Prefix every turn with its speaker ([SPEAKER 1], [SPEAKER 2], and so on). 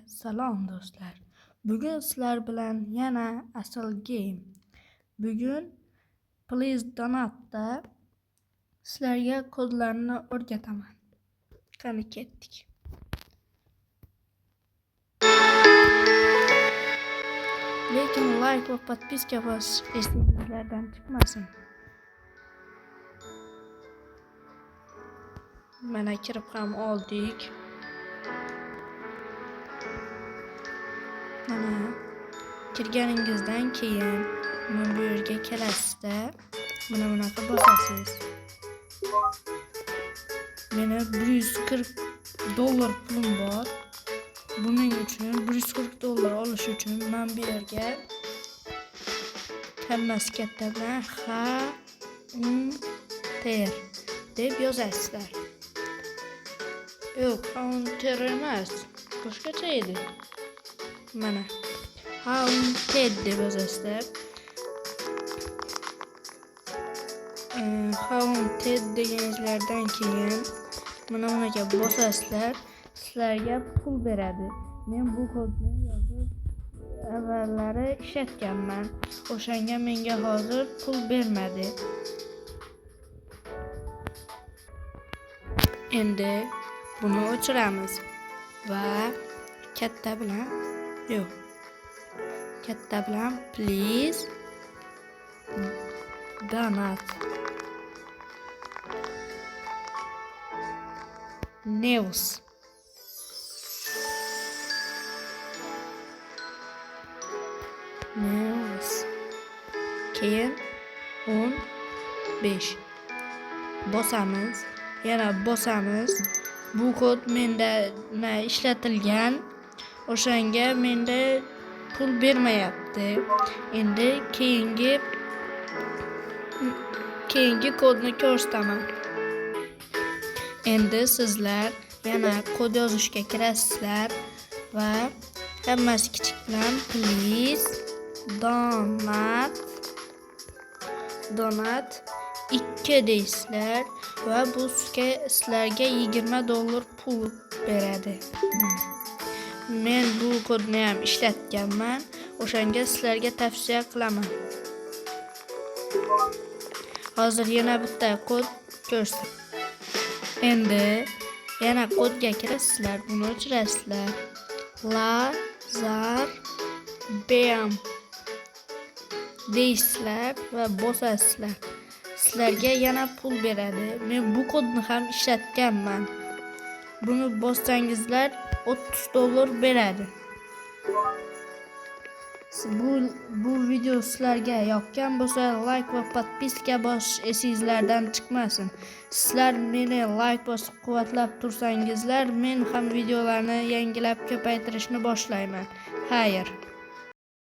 [SPEAKER 1] Salom do'stlar. Bugun sizlar bilan yana Asal Game. Bugun Please Donate'da sizlarga kodlarni o'rgataman. Qani ketdik. Lekin like va podpiska bosish esingizlardan chiqmasin. Mana kirib ham oldik. Mana kirganingizdan keyin mana bu yerga kelasizda, mana bunaqa bosasiz. Meni $140 pulim bor. Buning uchun $140 olish uchun men bu yerga hammasi katta bilan H U T deb yozasizlar. Yo'q, Hunter emas. Boshqacha edi. Mana Haunted deb yozasizlar. Haunted deganingizlardan keyin mana bunaqa bosasizlar, sizlarga pul beradi. Men bu kodni yozib avvallari ishlatganman. O'shanga menga hozir pul bermadi. Endi buni o'chiramiz va katta bilan yo'q. Katta bilan please donate news. News. Keyin 15 bosamiz. Yana bosamiz. Bu kod menda ishlatilgan. O'shanga menda pul bermayapti. Endi keyingi kodni ko'rsataman. Endi sizlar yana kod yozishga kirasizlar va hammasi kichik bilan please donate 2 deysizlar va bu sizlarga $20 pul beradi. Men bu kodni ham ishlatganman. O'shanga sizlarga tavsiya qilaman. Hozir yana bitta kod ko'rsataman. Endi yana kodga kirasizlar, buni o'chirasizlar. Lazar BM deysizlar va bosasizlar. Sizlarga yana pul beradi. Men bu kodni ham ishlatganman. Buni bossangizlar $30 beradi. Bu video sizlarga yoqqan bo'lsa, like va podpiska bosish esingizlardan chiqmasin. Sizlar meni like bosib quvvatlab tursangizlar, men ham videolarni yangilab ko'paytirishni boshlayman. Xayr.